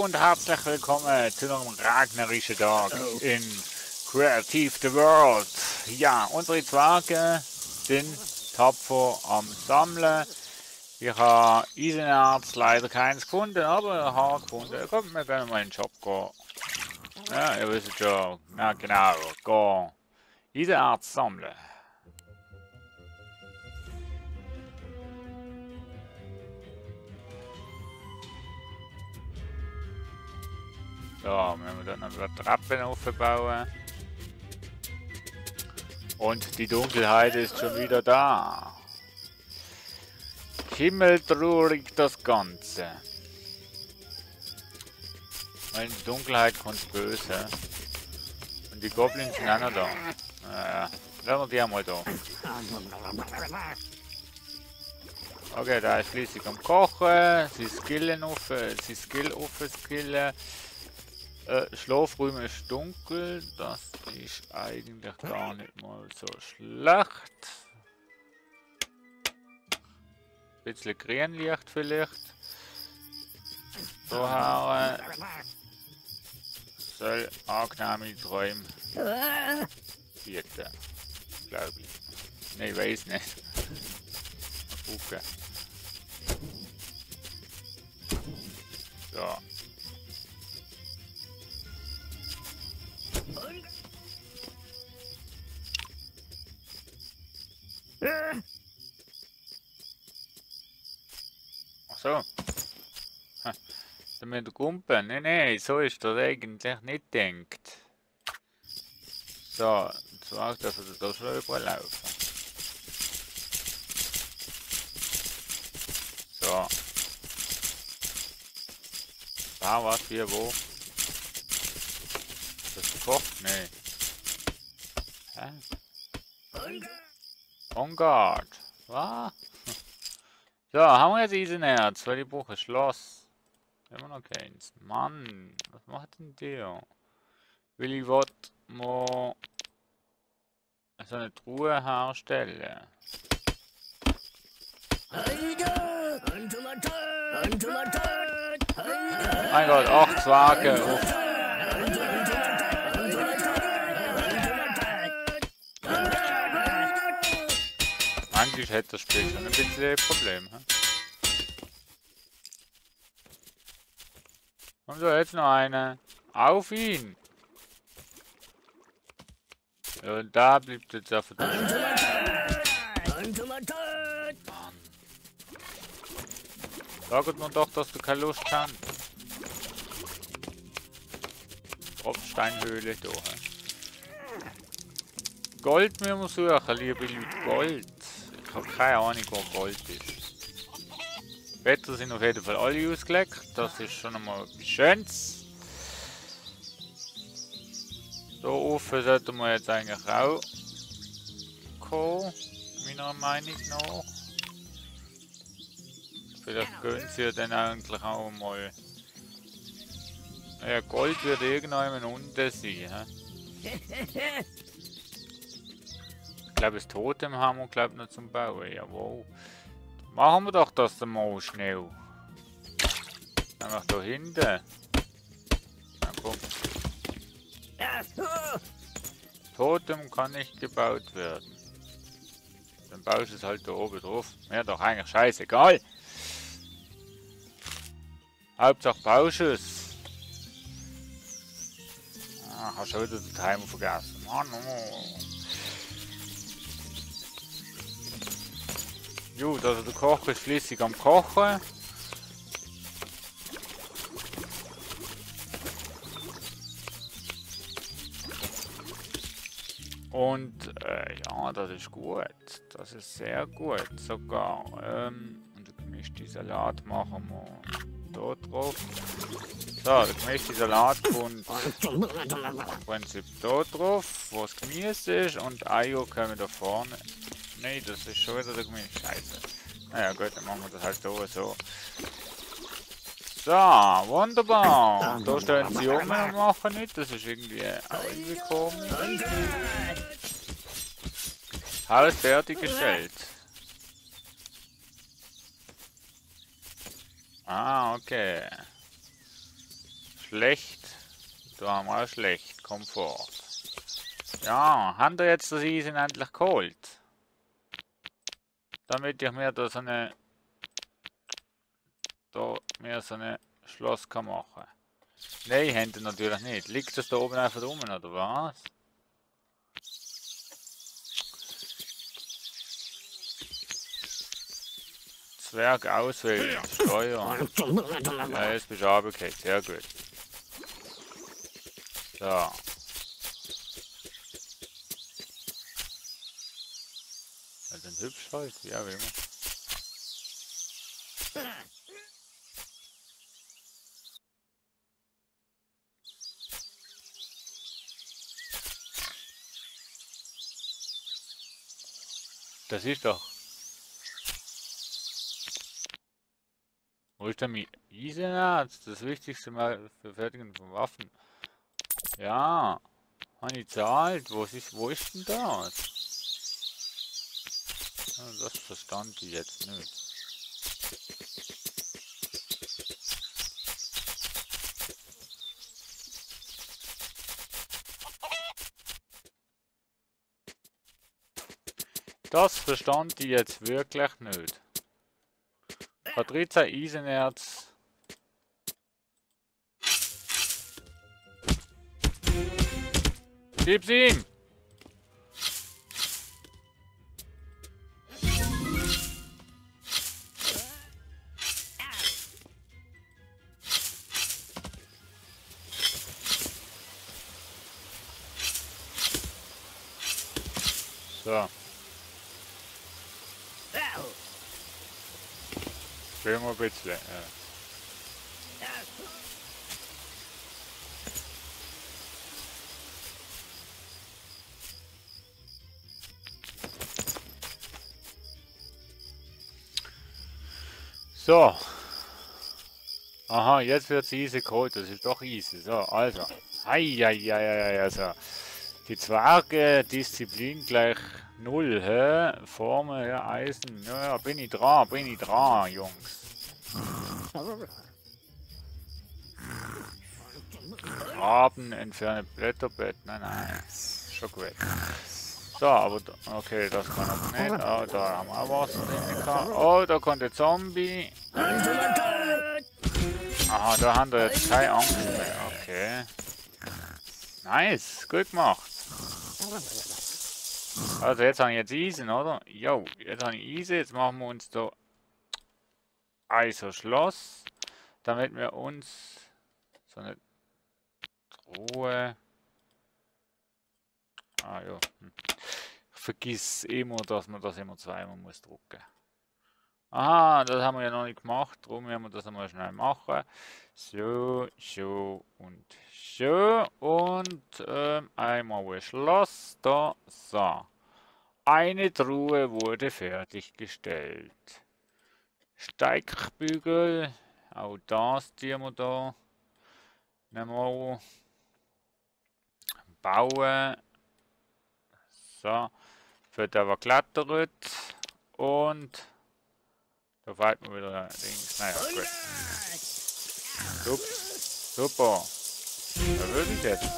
Hallo und herzlich willkommen zu einem ragnerischen Tag in Creative the World. Ja, unsere Zwerge sind tapfer am Sammeln. Ich habe Eisenerz leider keins gefunden, aber ein Haar gefunden. Kommt, wir können mal in den Shop gehen. Ja, ihr wisst schon, ja genau, gehen Eisenerz sammeln. So, wir müssen dann noch eine Treppen aufbauen. Und die Dunkelheit ist schon wieder da. Himmeltraurig das Ganze. Weil in die Dunkelheit kommt böse. Und die Goblins sind auch noch da. Naja, lassen wir die einmal da. Okay, da ist flüssig am Kochen. Sie skillen auf, skillen. Schlafräume ist dunkel, das ist eigentlich gar nicht mal so schlecht. Ein bisschen Grünlicht vielleicht. Daher soll angenehme Träume bieten, glaube ich. Ne, ich weiß nicht. Mal gucken. So. Ach so. Mit der Gumpen. Nee, so ist das eigentlich nicht gedacht. So, zwar darf er da schon überlaufen. So. Da was hier wo? Das kocht? Nee. Hä? On guard. Was? So, haben wir jetzt Eisenerz, weil ich brauche ein Schloss. Immer noch keins. Mann, was macht denn der? Will ich was mal so eine Truhe herstellen? Mein Gott, 8 Zwerge auf. Eigentlich hätte das Spiel schon ein bisschen ein Problem. Und so, jetzt noch eine. Auf ihn! Ja, und da bleibt jetzt einfach der Mann. Sagt mir doch, dass du keine Lust hast. Tropfsteinhöhle da. Gold müssen wir suchen, liebe Leute. Gold. Ich habe keine Ahnung, wo Gold ist. Wetter sind auf jeden Fall alle ausgelegt. Das ist schon einmal etwas Schönes. Da oben sollten wir jetzt eigentlich auch kommen, meiner Meinung nach. Vielleicht gönnen sie ja dann eigentlich auch mal. Ja, Gold wird irgendwann unten sein. He? Ich glaube, das Totem haben wir glaub, noch zum Bauen. Jawohl. Machen wir doch das mal schnell. Einfach da hinten. Na komm. Totem kann nicht gebaut werden. Dann baust du es halt da oben drauf. Mir doch eigentlich scheißegal. Hauptsache baust du es. Ah, hast schon wieder den Timer vergessen. Mann, oh. Gut, also der Koch ist flüssig am Kochen. Und ja, das ist gut. Das ist sehr gut sogar. Und der gemischte Salat machen wir da drauf. So, der gemischte Salat kommt im Prinzip da drauf, wo das Gemüse ist. Und Eier können da vorne. Nee, das ist schon wieder der Gemüse. Scheiße. Naja gut, dann machen wir das halt so. So, wunderbar. Da stellen sie um und machen nicht. Das ist irgendwie auch irgendwie komisch. Alles fertiggestellt. Ah, okay. schlecht. Da haben wir auch schlecht. Komfort. Ja, haben wir jetzt das Eisen endlich geholt? Damit ich mir da so eine... Da mir so eine Schloss kann machen. Nein, haben wir natürlich nicht. Liegt das da oben einfach rum, oder was? Zwerg auswählen. Steuern. Ja, jetzt bist du runtergefallen. Sehr gut. So. Also ein hübsch halt, ja wie immer. Das ist doch. Wo ist denn mein Eisenerz? Das Wichtigste mal für Fertigen von Waffen. Ja, habe ich zahlt. Wo ist denn das? Ja, das verstand ich jetzt nicht. Das verstand ich jetzt wirklich nicht. Patrizia Eisenerz. Gib's ihm! So. Spielen wir ein bisschen. Ja. So. Aha, jetzt wird's easy geholt. Das ist doch easy. So, also. Heieieiei, so. Die Zwerge, Disziplin gleich 0, hä? Formel, ja, Eisen. Ja, bin ich dran, Jungs. Graben, entferne Blätterbett. Nein. Schon gut. So, aber okay, das kann ich nicht. Oh, da haben wir auch Wasser drin. Oh, da kommt der Zombie. Aha, da haben wir jetzt keine Angst mehr. Okay. Nice, gut gemacht. Also jetzt habe ich jetzt Eisen, oder? Jo, jetzt habe ich Eisen. Jetzt machen wir uns da ein so Schloss, damit wir uns so eine Truhe... Ah ja. Ich vergiss immer, dass man das immer zweimal muss drücken. Aha, das haben wir ja noch nicht gemacht, darum werden wir das einmal schnell machen. So und so. Und einmal ein Schloss da. So. Eine Truhe wurde fertiggestellt. Steigbügel. Auch das tun wir da. Nehmen bauen. So. Für den wir klettert. Und da fällt mir wieder links. Naja, gut. Super. Was würde ich jetzt?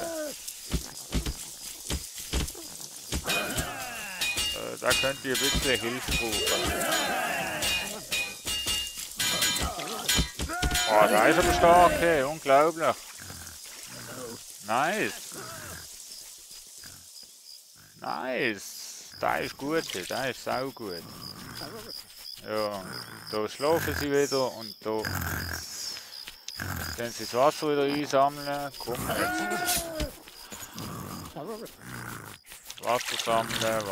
Da könnt ihr ein bisschen Hilfe brauchen. Oh, da ist aber stark, hey, unglaublich. Nice. Da ist gut, da ist saugut. Ja, da schlafen sie wieder und da können sie das Wasser wieder einsammeln. Komm jetzt. Wasser sammeln.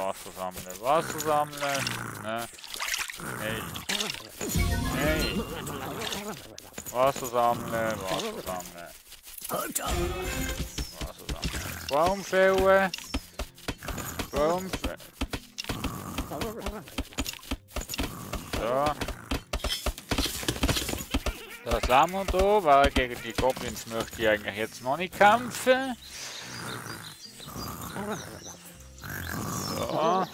Ne? Hey. Wasser sammeln. Baum fällen. So. Das lassen wir da, weil gegen die Goblins möchte ich eigentlich jetzt noch nicht kämpfen. So.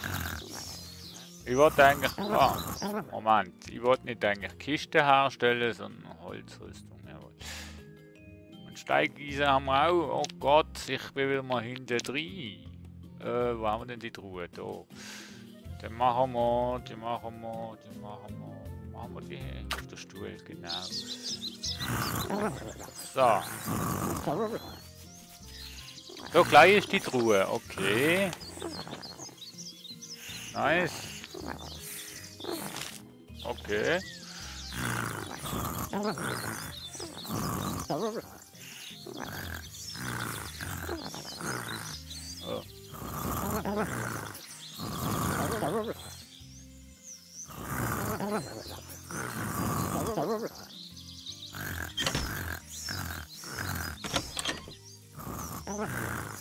Ich wollte eigentlich... Moment. Ich wollte nicht eigentlich Kisten herstellen, sondern Holzrüstung. Jawohl. Und Steigeisen haben wir auch. Oh Gott, ich bin wieder mal hinten drin. Wo haben wir denn die Truhe? Da. Den machen wir, die machen wir, die machen wir. Machen wir die hier? Auf der Stuhl, genau. So. So gleich ist die Truhe, okay. Nice. Okay. Oh.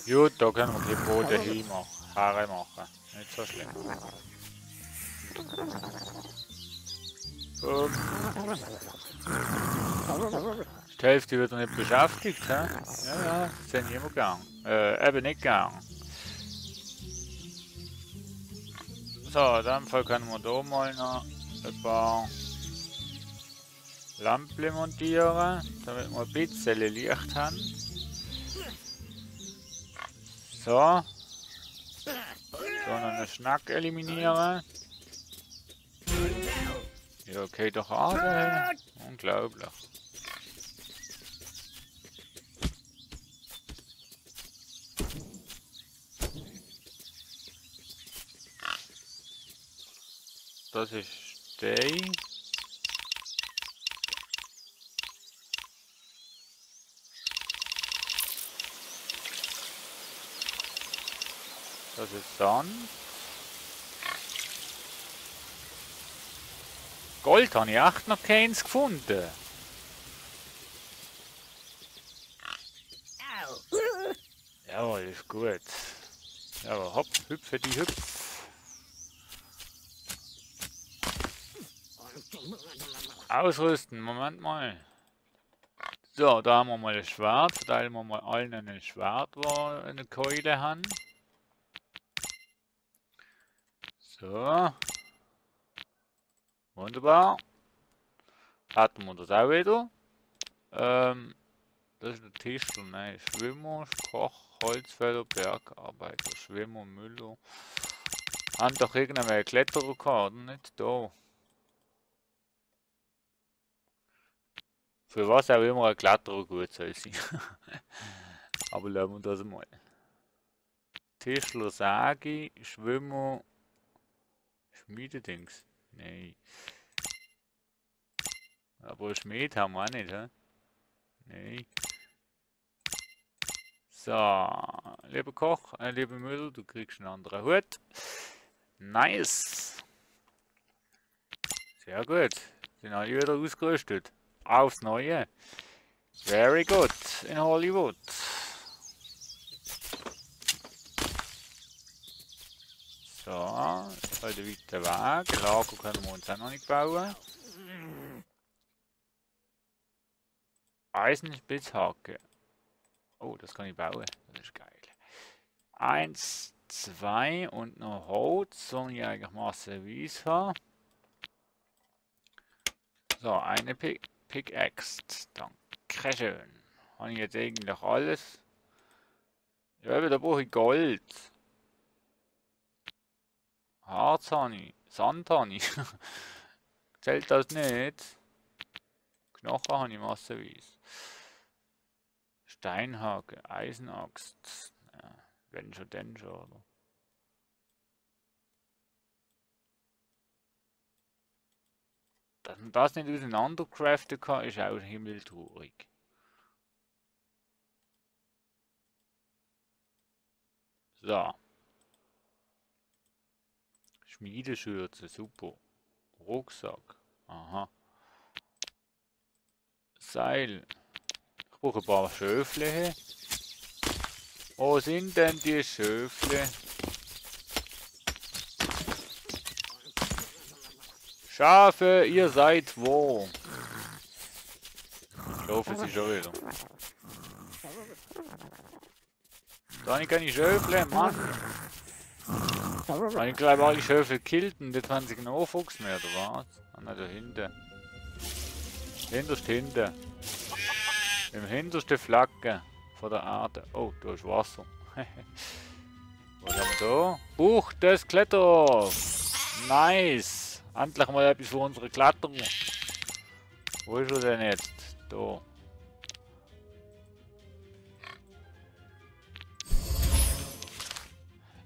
Gut, da können wir die Boote hinmachen. Haare machen. Nicht so schlimm. Die Hälfte wird noch nicht beschäftigt, hä? Ja, ja, das sind immer gern. Eben nicht gern. So, in dem Fall können wir da mal noch ein paar Lampen montieren, damit wir ein bisschen Licht haben. So. So, noch einen Schnack eliminieren. Ja, okay, doch Arme. Unglaublich. Das ist die. Das ist Sand. Gold habe ich echt noch keins gefunden. Jawohl, ist gut. Ja, hopp, hüpfe die Hüpf. Ausrüsten, Moment mal. So, da haben wir mal ein Schwert. Verteilen wir mal allen ein Schwert, wo eine Keule haben. So. Wunderbar. Hatten wir das auch wieder. Das ist der Tischler, nein. Schwimmer, Koch, Holzfäller, Bergarbeiter, Schwimmer, Müller. Haben doch irgendeine Kletterer gehabt, oder nicht? Da. Für was auch immer ein Kletterer gut soll sein. Aber lassen wir das mal. Tischler, Säge, Schwimmer, Schmiededings. Nein. Aber Schmied haben wir auch nicht, hä? Nein. So, lieber Koch, lieber Müller, du kriegst einen anderen Hut. Nice. Sehr gut. Sind alle wieder ausgerüstet. Aufs Neue. Very good in Hollywood. So, jetzt halt ein weiter Weg. Lager können wir uns auch noch nicht bauen. Eisenspitzhacke. Oh, das kann ich bauen. Das ist geil. 1, 2 und noch Holz. Soll ich eigentlich massenweise haben. So, eine Pickaxe. Dankeschön. Habe ich jetzt eigentlich alles? Ja, aber da brauche ich Gold. Harz habe ich. Sand habe ich. Zählt das nicht? Knochen habe ich massenweise. Steinhake, Eisenaxt. Ja, wenn schon, denn schon, oder? Dass man das nicht auseinandercraften kann, ist auch himmeltraurig. So. Schmiedeschürze, super. Rucksack. Aha. Seil. Ich brauche ein paar Schöfle. Wo sind denn die Schöfle? Schafe, ihr seid wo? Ich hoffe, sie schon wieder. Da habe ich keine Schöfle, Mann. Ich glaube, alle Schöfle gekillt und jetzt haben sie keinen Fuchs mehr, oder was? Ah, nein, da hinten. Hinterst hinten. Im hintersten Flagge von der Erde. Oh, da ist Wasser. Was haben wir da? Buch des Kletters! Nice! Endlich mal etwas für unsere Kletterer. Wo ist er denn jetzt? Da.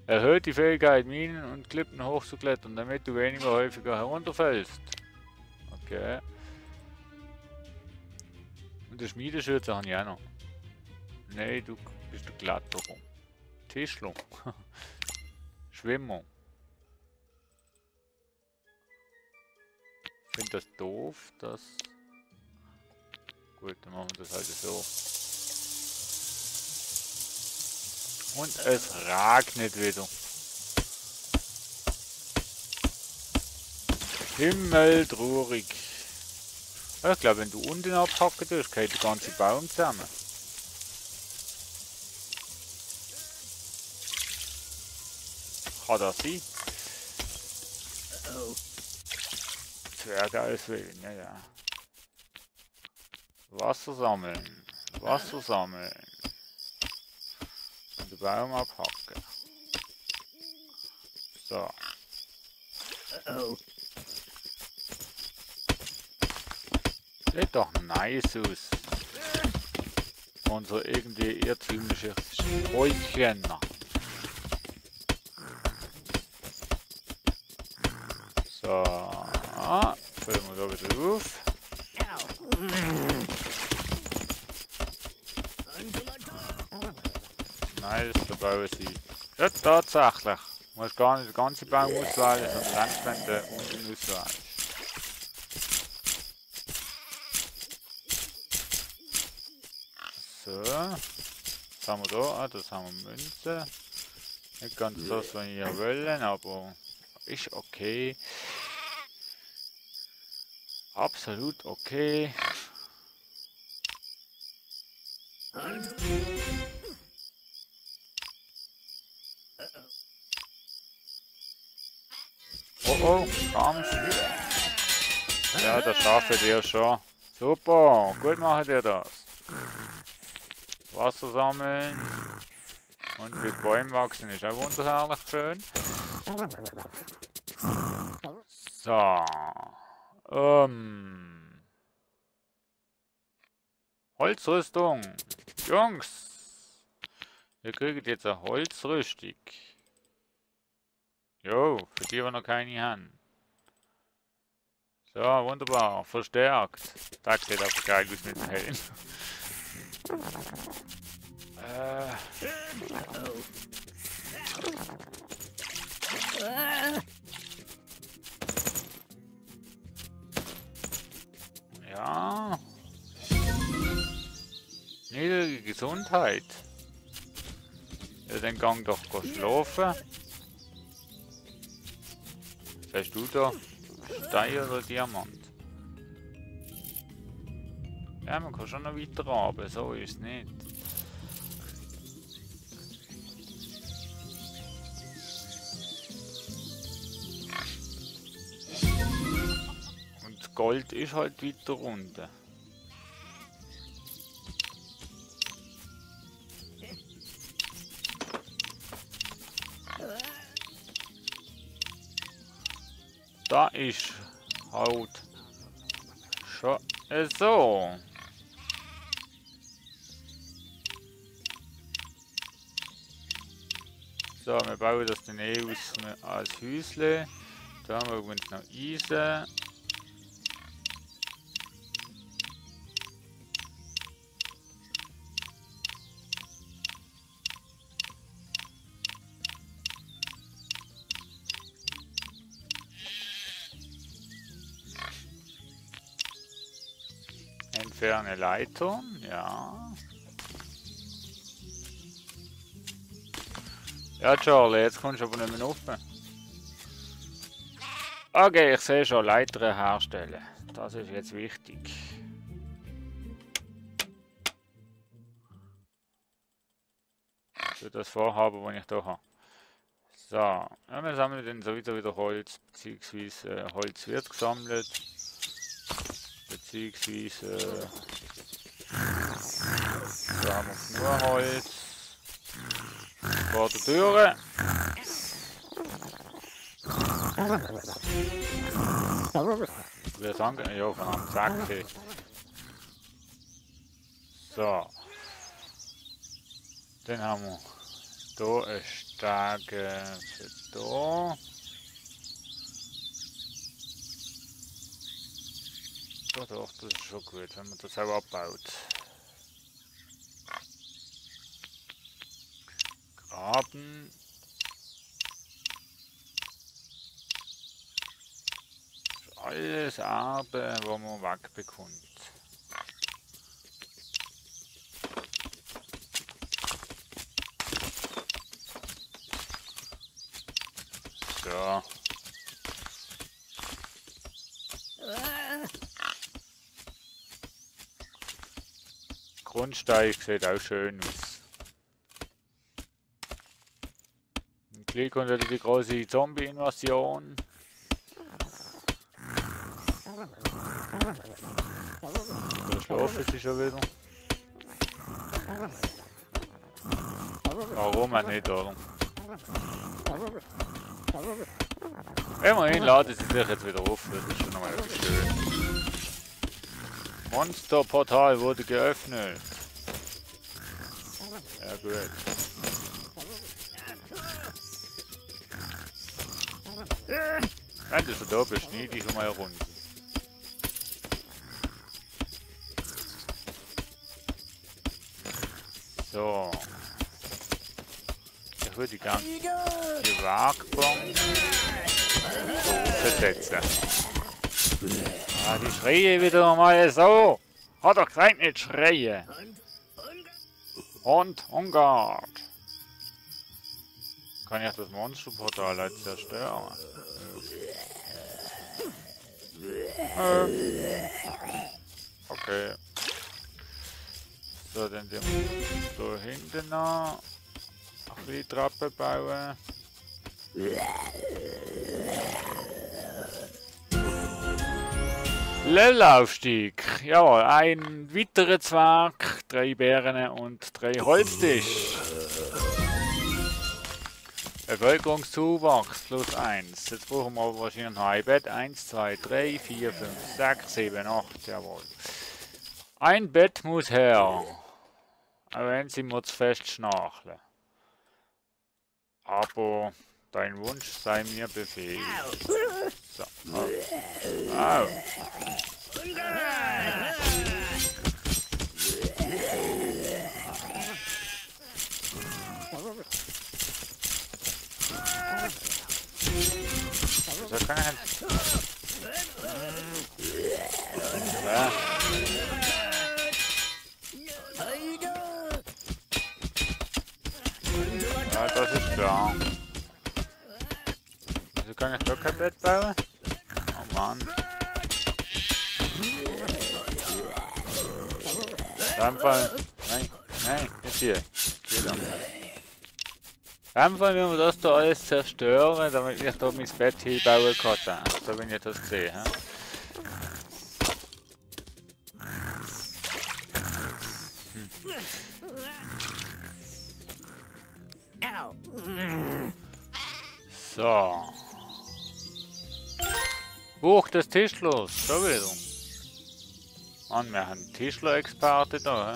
Erhöht die Fähigkeit, Minen und Klippen hochzuklettern, damit du weniger häufiger herunterfällst. Okay. Und der Schmiedeschürze habe ich auch noch. Nein, du bist der Kletterer. Tischler. Schwimmer. Ich finde das doof, dass... Gut, dann machen wir das halt so. Und es regnet wieder. Himmeltraurig. Ich glaube, wenn du unten abhacken tust, geht der ganze Baum zusammen. Kann das sein? Zwerge auswählen, ja, ja. Wasser sammeln. Wasser sammeln. Und den Baum abhacken. So. Sieht doch nice aus. Unser irgendwie irrtümliches Häuschen. So. Füllen wir da wieder auf. Nice, der Bau ist sie. Ja, tatsächlich. Du musst gar nicht den ganzen Baum auswählen, sondern längst, wenn du unten auswählst. So. Was haben wir da? Ah, das haben wir Münze. Nicht ganz das, was wir wollen, aber ist okay. Absolut okay. Oh oh, Kampf. Ja, das schafft ihr schon. Super, gut macht ihr das. Wasser sammeln. Und mit Bäumen wachsen ist auch wunderherrlich schön. So. Holzrüstung. Jungs. Ihr kriegt jetzt eine Holzrüstung. Jo, für die wir noch keine haben. So, wunderbar. Verstärkt. Das sieht aber geil aus mit dem Helm. Ja. Niedrige Gesundheit. Ja, dann gang doch schlafen. Was hast du da? Stein oder Diamant? Ja, man kann schon noch weiter runter, so ist es nicht. Und Gold ist halt weiter unten. Da ist halt schon so. So, wir bauen das dann eh aus als Häusle. Da haben wir übrigens noch Eisen. Entferne Leiter, ja. Ja, Charlie, jetzt kommst du aber nicht mehr rauf. Okay, ich sehe schon, Leiter herstellen. Das ist jetzt wichtig. Für das Vorhaben, das ich hier habe. So, ja, wir sammeln dann sowieso wieder Holz, beziehungsweise Holz wird gesammelt. Beziehungsweise Da haben wir nur Holz. Vor der Türe. Wir sagen, ja, von einem Sack. So. Dann haben wir hier eine Stege für hier. Ja, doch, das ist schon gut, wenn man das auch abbaut. Graben. Alles Erbe, wo man wegbekommt. So. Grundsteig sieht auch schön aus. Und gleich kommt wieder die große Zombie-Invasion. Da schlafen sie schon wieder. Warum auch nicht, oder? Immerhin laden sie sich jetzt wieder auf, das ist schon mal schön. Monsterportal wurde geöffnet. Ja gut. Wenn du schon da bist, schneide ich mal rund. So. Ich würde gerne die Werkbank so versetzen. Ah, die schreie wieder mal so. Hat doch gesagt, nicht schreien. Und Ungarn. Kann ich das Monsterportal jetzt zerstören? Okay. So, dann da hinten noch ein bisschen Treppe bauen. Levelaufstieg. Jawohl, ein weiterer Zwerg, 3 Beeren und 3 Holztisch. Bevölkerungszuwachs plus 1. Jetzt brauchen wir wahrscheinlich noch ein Bett. 1, 2, 3, 4, 5, 6, 7, 8. Jawohl. Ein Bett muss her. Auch wenn sie muss fest schnarchen. Aber dein Wunsch sei mir Befehl. So. Au. So kann ich ja. Ja, das ist klar. Also kann ich doch kein Bett bauen? Oh Mann. Einfach. Nein, nein, nicht hier. Einfach, wenn wir das da alles zerstören, damit ich da mein Bett hinbauen kann. So wenn ich das sehe. So. Buch des Tischlers, schon wieder. Und wir haben einen Tischler-Experte da.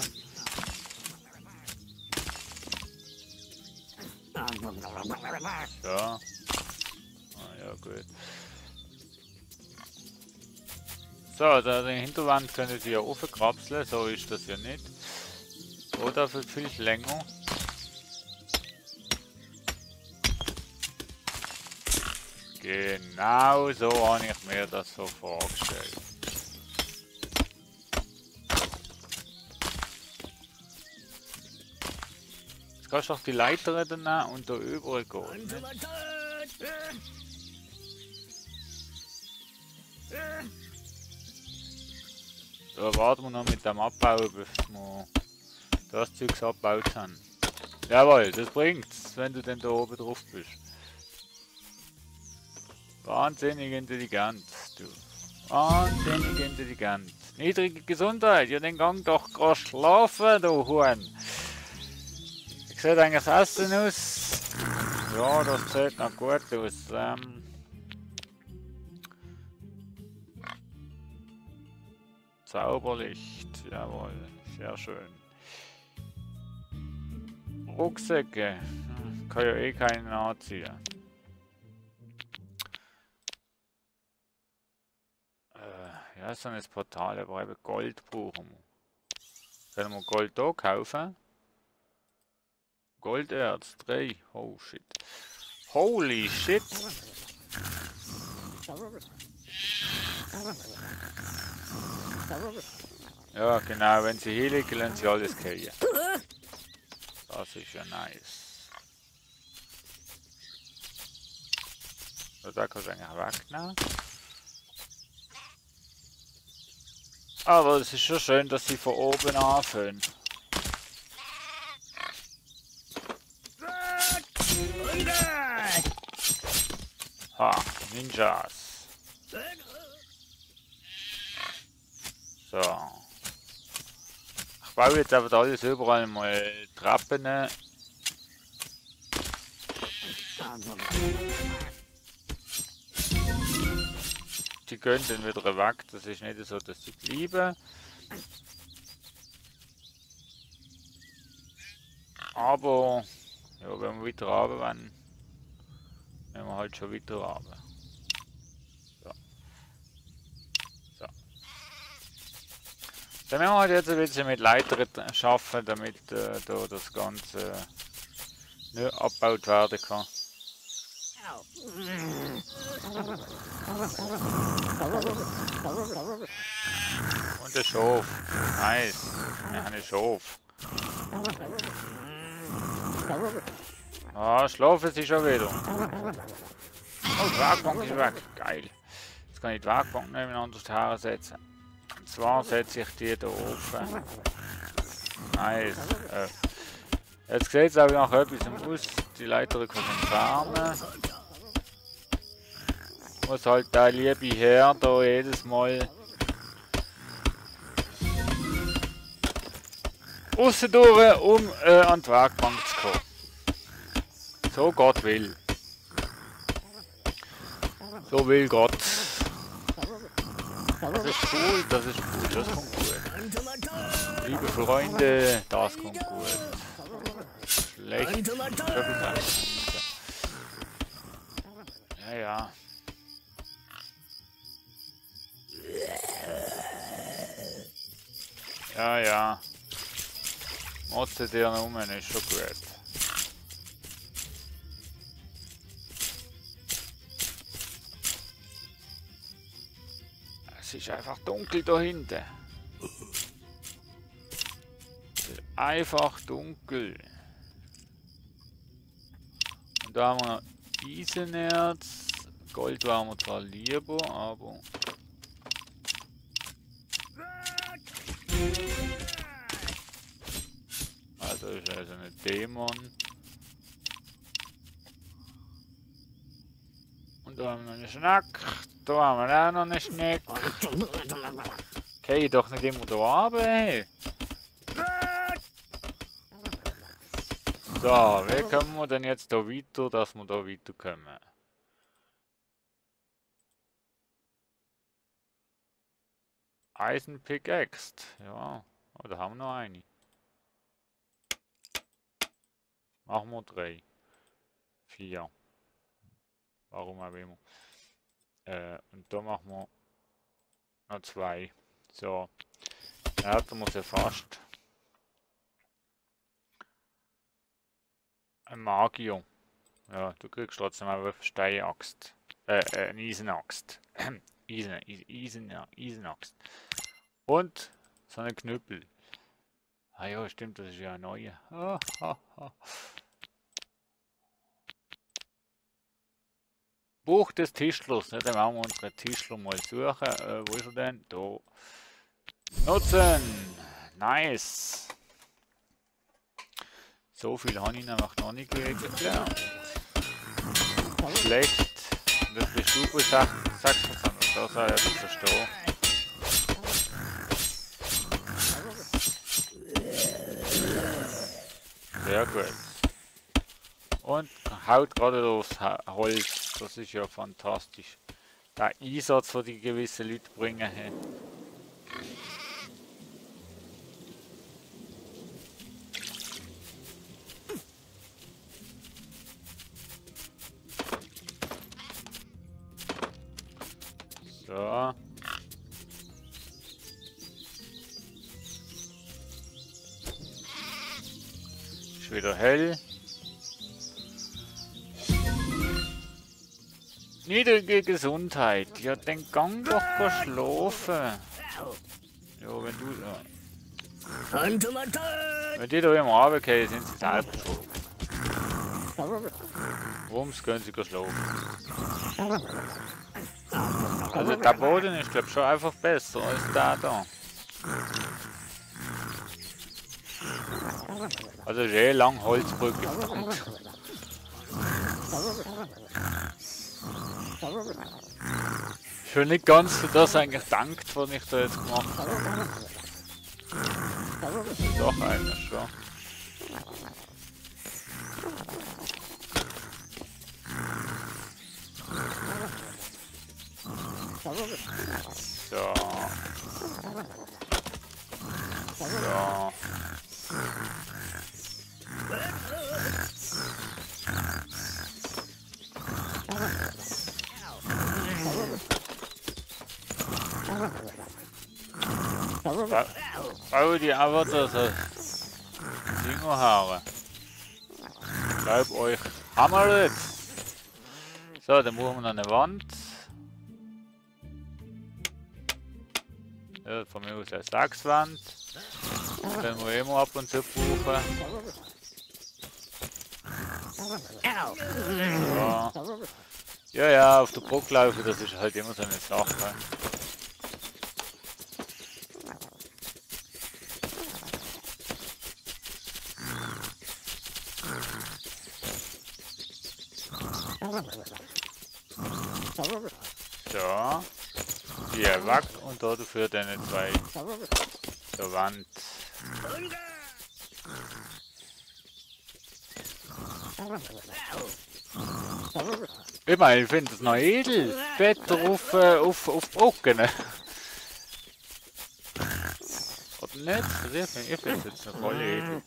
So. Ah, ja, gut. So, da die Hinterwand können Sie ja aufkrapseln, so ist das ja nicht. Oder für viel länger. Genau so habe ich mir das so vorgestellt. Jetzt kannst du auch die Leiter nehmen und da überall gehen. Da warten wir noch mit dem Abbau, bis wir das Zeugs abgebaut haben. Jawohl, das bringt's, wenn du denn da oben drauf bist. Wahnsinnig intelligent, du. Wahnsinnig intelligent. Niedrige Gesundheit. Ja, den Gang doch gerade schlafen, du Huhn. Wie sieht eigentlich das Essen aus? Ja, das sieht noch gut aus. Zauberlicht. Jawohl. Sehr schön. Rucksäcke. Kann ja eh keinen anziehen. Ja, so ein Portal, aber eben Gold brauchen wir. Können wir Gold hier kaufen? Golderz 3. Oh shit. Holy shit! Ja, genau, wenn sie hier liegen, lassen sie alles fallen. Das ist ja nice. So, da kannst du eigentlich wegnehmen. Aber es ist schon schön, dass sie von oben anfangen. Ha, Ninjas. So. Ich baue jetzt aber alles überall mal Treppen. Die gehen dann wieder weg, das ist nicht so, dass sie bleiben. Aber, ja, wenn wir weiter runter wollen, wenn wir halt schon weiter runter. So. So. Dann müssen wir halt jetzt ein bisschen mit Leitern arbeiten, damit da das Ganze nicht abgebaut werden kann. Und der Schaf. Nice. Wir haben einen Schaf. Ah, schlafen sie schon wieder. Oh, die Werkbank ist weg. Geil. Jetzt kann ich die Werkbank nebeneinander hersetzen. Und zwar setze ich die hier oben. Nice. Jetzt sieht es auch nach etwas aus. Die Leiter kann ich entfernen. Muss halt der liebe Herr da jedes Mal aussen durch, um an die Werkbank zu kommen. So Gott will. So will Gott. Das ist cool, das ist gut, das kommt gut. Liebe Freunde, das kommt gut. Schlecht. Ja, ja. Ja, ja. Motze dir noch um, ist schon gut. Es ist einfach dunkel da hinten. Es ist einfach dunkel. Und da haben wir noch Eisenerz. Gold waren wir zwar lieber, aber... Also ist also ein Dämon. Und da haben wir noch einen Schnack. Da haben wir auch noch einen Schneck. Okay, doch nicht immer da runter, hey. So, wie kommen wir denn jetzt da weiter, dass wir da weiterkommen? Eisenpickaxe. Ja, oh, da haben wir noch eine. Machen wir 3. 4. Warum auch immer. Und da machen wir noch 2. So. Da hätten wir sie fast. Ein Magier. Ja, du kriegst trotzdem auch eine Steinaxt. Eine Eisenaxt. Eisenaxt. Und so eine Knüppel. Ah ja, stimmt, das ist ja eine neue. Buch des Tischlers. Ja, dann werden wir unsere Tischler mal suchen. Wo ist er denn? Da. Nutzen! Nice! So viel habe ich nämlich noch nicht gelernt. Schlecht. Das bist du, sagst du, Da sei er zu stehen. Sehr gut. Und haut gerade aufs Holz. Das ist ja fantastisch. Der Einsatz, den die gewisse Leute bringen. So. Ist wieder hell. Niedrige Gesundheit. Ja, dann gang doch schlafen. Ja, wenn du... Ja. Wenn die da im Abend gehen, sind sie selber schuld. Warum gehen sie schlafen? Also der Boden ist, glaube ich, schon einfach besser als der da. Also ist eh lang Holzbrücke. Schon nicht ganz für das eigentlich dankt, was ich da jetzt gemacht habe. Doch einer schon. So. So. Bau die einfach das Dinger haben. Glaub euch, hammer jetzt! So, dann machen wir noch eine Wand. Ja, von mir aus eine Sachswand. Können wir immer ab und zu brauchen. So. Ja, ja, auf der Brücke laufen, das ist halt immer so eine Sache. So. Hier weg und dafür deine zwei zur Wand. Ich meine, ich finde es noch edel. Bett auf Brücken. Oder nicht? Ich finde es jetzt noch voll edel.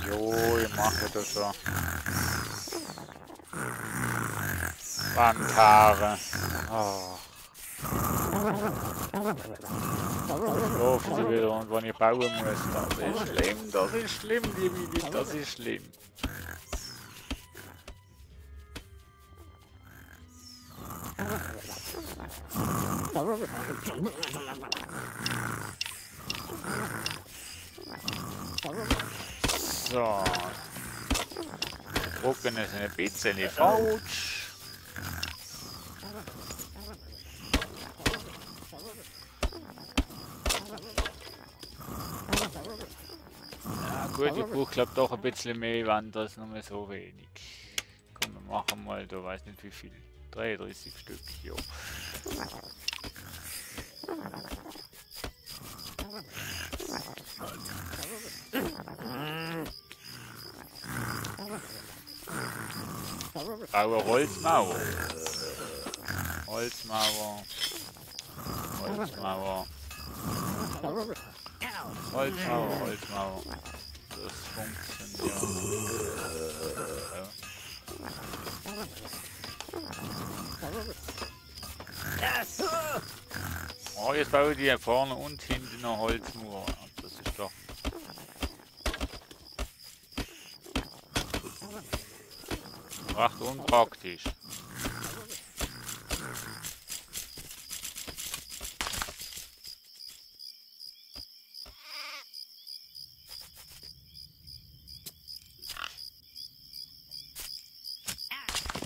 Jo, ich mache das schon. Wandhaare. Oh. Laufen sie wieder und wenn ich bauen muss, das ist schlimm, liebe Leute, das ist schlimm. So. Brücken ist ein bisschen falsch. Ja gut, ich brauche glaube doch ein bisschen mehr Wand als nur mehr so wenig. Komm, wir machen mal, da weiß nicht wie viel. 33 Stück, jo. Baue Holzmauer. Holzmauer. Holzmauer. Holzmauer, Holzmauer. Das funktioniert. Oh, jetzt baue ich die vorne und hinten noch Holzmauer. Das ist doch. Recht unpraktisch.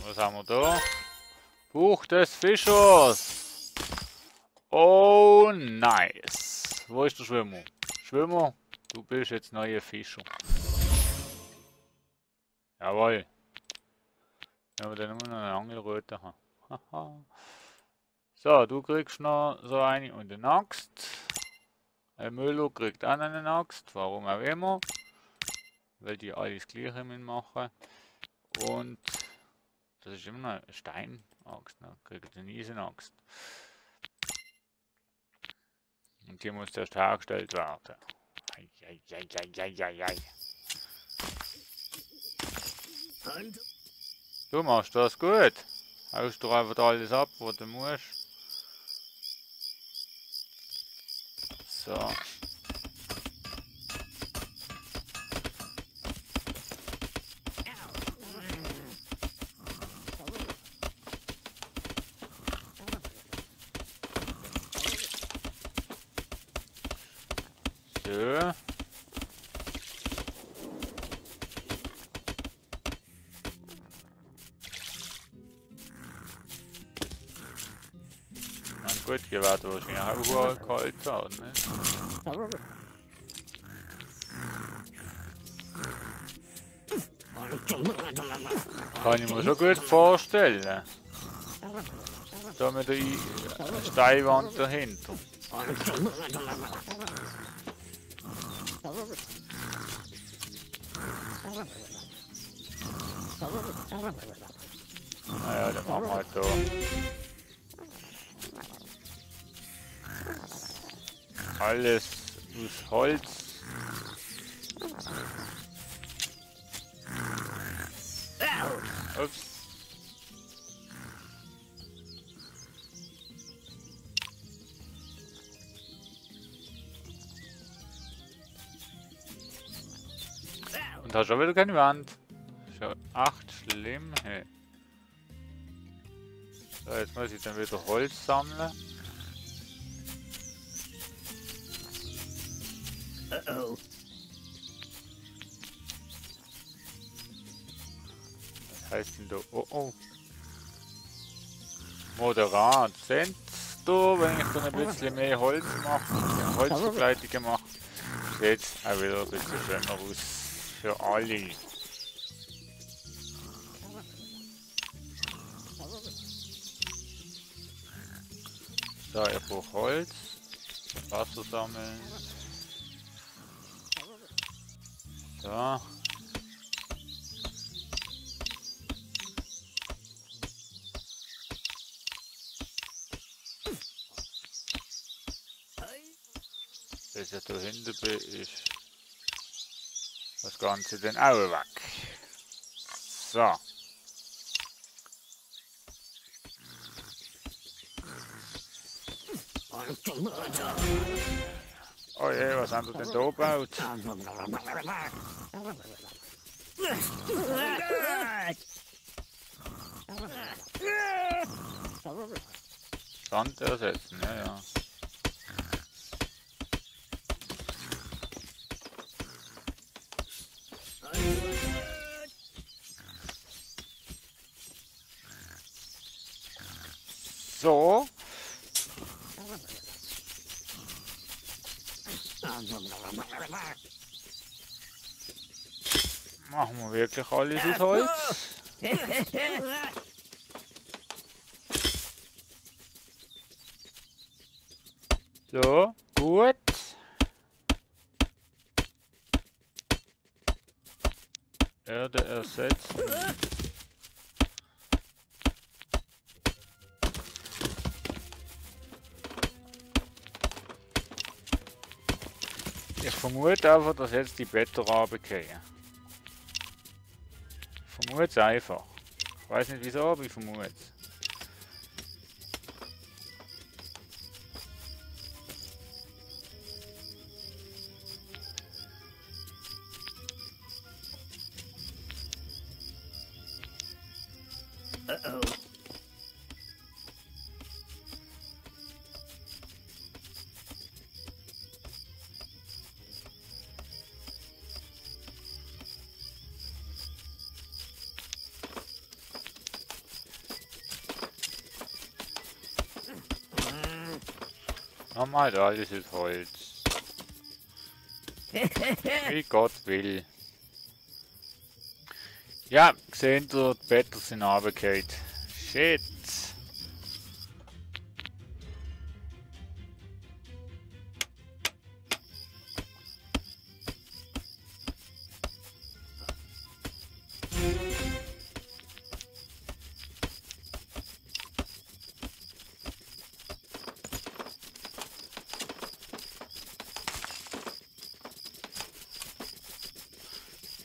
Was haben wir da? Buch des Fischers. Oh, nice. Wo ist der Schwimmer? Schwimmer, du bist jetzt neuer Fischer. Jawohl. Wenn wir dann immer noch eine Angelröte haben. Haha. So, du kriegst noch so eine und eine Axt. Ein Müller kriegt auch noch eine Axt, warum auch immer. Weil die alles gleiche machen. Und das ist immer noch eine Steinaxt, ne? Kriegt eine Eisenaxt. Und die muss erst hergestellt werden. Eieieiei. Du machst das gut. Haust du einfach alles ab, was du musst. So. So. Gut, hier wird wahrscheinlich auch kalt haben, ne? Kann ich mir schon gut vorstellen. Da mit der Steinwand dahinter. Naja, dann machen wir halt da. Alles aus Holz. Ups. Und hast schon wieder keine Wand. Schon 8 schlimm. Hey. So, jetzt muss ich dann wieder Holz sammeln. Was heißt denn da? Oh oh. Moderat. Seht du, wenn ich dann ein bisschen mehr Holz mache, Holzbegleitungen mache, sieht es auch wieder ein bisschen schöner aus für alle. So, ich brauche Holz, Wasser sammeln. So. Bis ich da hinten bin, ist das Ganze dann auch weg. So. Oh je, was haben wir denn da gebaut? Sand ersetzen, ja, ja. So. Machen wir wirklich alles aus Holz? So, gut. Erde ersetzen. Ich vermute einfach, dass jetzt die Blätter runterfallen. Ich vermute es einfach. Ich weiß nicht wieso, aber ich vermute es. Nochmal, da alles ist Holz. Wie Gott will. Ja, gesehen, die Blätter sind runtergefallen. Shit.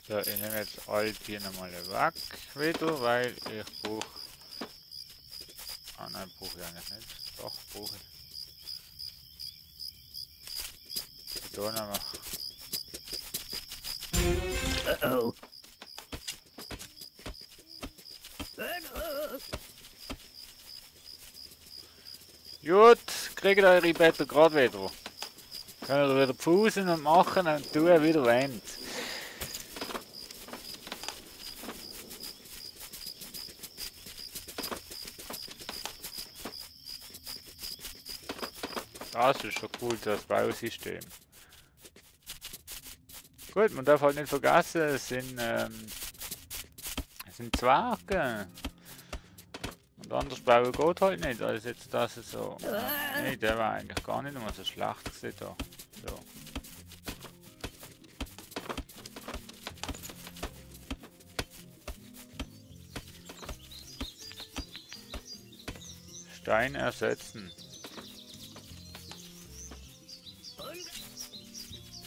So, ich nehme jetzt all die nochmal weg wieder, weil ich brauche... Ah nein, brauche ich eigentlich nicht. Doch, brauche ich. Da nehmen wir. Uh-oh. Gut, kriegt eure Betten gerade wieder. Könnt ihr wieder pfusen und machen und tun, wie ihr wollt. Das ist schon cool, das Bausystem. Gut, man darf halt nicht vergessen, es sind Zwerge. Und anders bauen geht halt nicht, als jetzt das so. Nee, der war eigentlich gar nicht mehr so schlecht gewesen da. So. Stein ersetzen.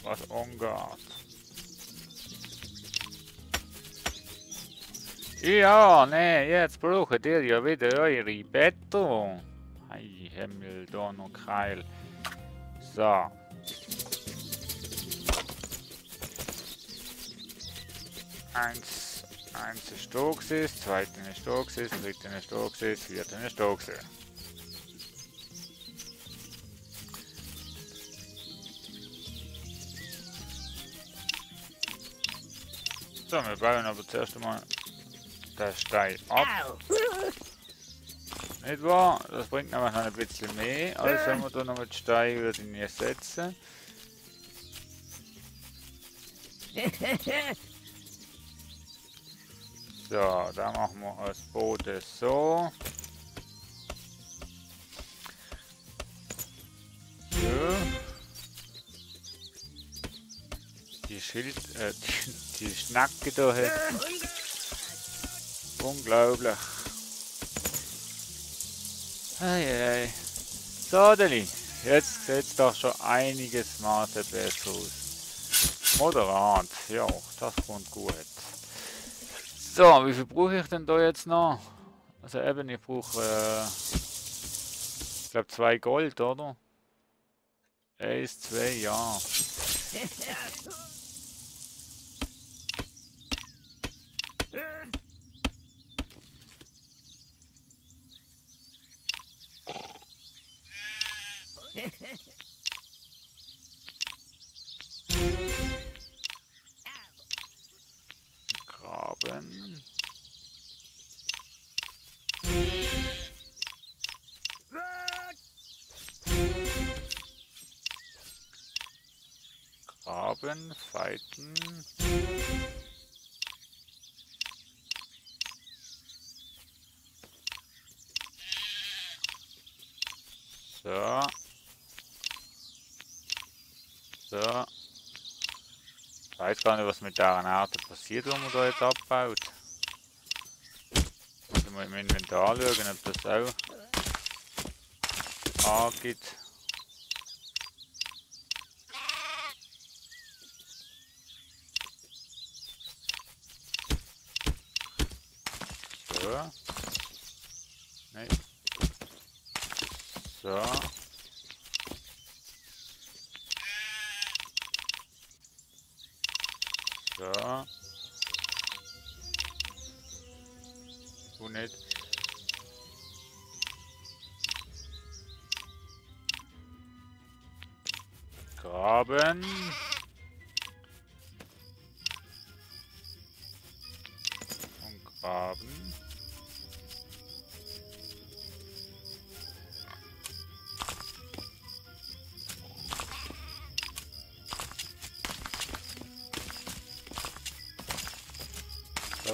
Was Ungarn. Ja, nee, jetzt braucht ihr ja wieder eure Beton. Hey, Himmel, da noch Keil. So. Eins ist da gewesen, zweite ist da gewesen, dritte ist da gewesen, vierte ist da gewesen. So, wir bauen aber zuerst einmal den Stein ab. Nicht wahr? Das bringt nämlich noch ein bisschen mehr, als wenn wir da noch mit Stein würden setzen. So, da machen wir als Boden so. So. Die die Schnacke da hat. Unglaublich. Eieiei. So, Deli. Jetzt sieht es doch schon einiges Maße besser aus. Moderat. Ja, das kommt gut. So, wie viel brauche ich denn da jetzt noch? Also eben, ich brauche, ich glaube 2 Gold, oder? 1, 2, ja. Graben. Graben, fighten. So. So. Ich weiß gar nicht, was mit der Ernte passiert, wenn man da jetzt abbaut. Muss ich mal im Inventar schauen, ob das auch angeht. So. Nein. So. So. Du nicht. Graben. Und graben.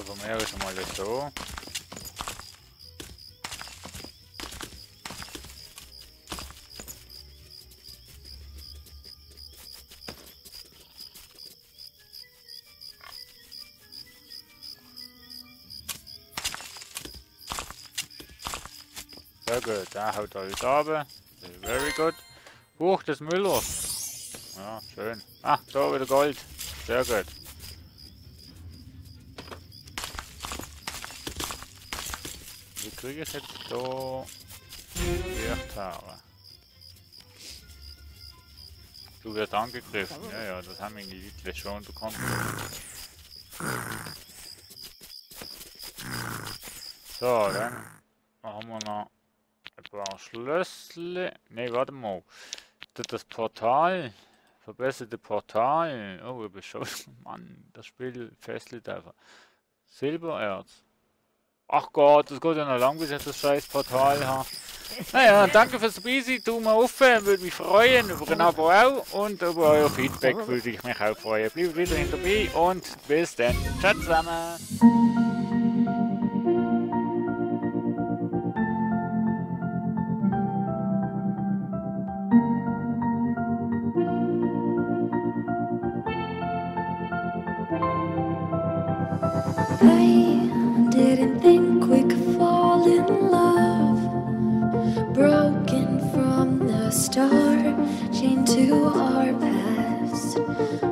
informiere ich mal das so. Sehr gut, da haut alles runter. Very good. Buch des Müllers. Ja, schön. Ah, da wieder Gold. Sehr gut. Wie kriege ich jetzt da 4 Hektare? Du wirst angegriffen. Ja, ja, das haben wir in die Liedle schon bekommen. So, dann haben wir noch ein paar Schlüssel. Ne, warte mal. Das Portal. Verbesserte Portal. Oh, ich bin schon. Mann, das Spiel fesselt einfach. Silbererz. Ach Gott, das geht ja noch lang, bis ich das scheiß Portal habe. Naja, danke fürs Busy, tu mal auf, würde mich freuen über ein Abo auch und über euer Feedback würde ich mich auch freuen. Bleibt wieder dabei und bis dann. Ciao zusammen. I didn't think we could fall in love. Broken from the start, chained to our past.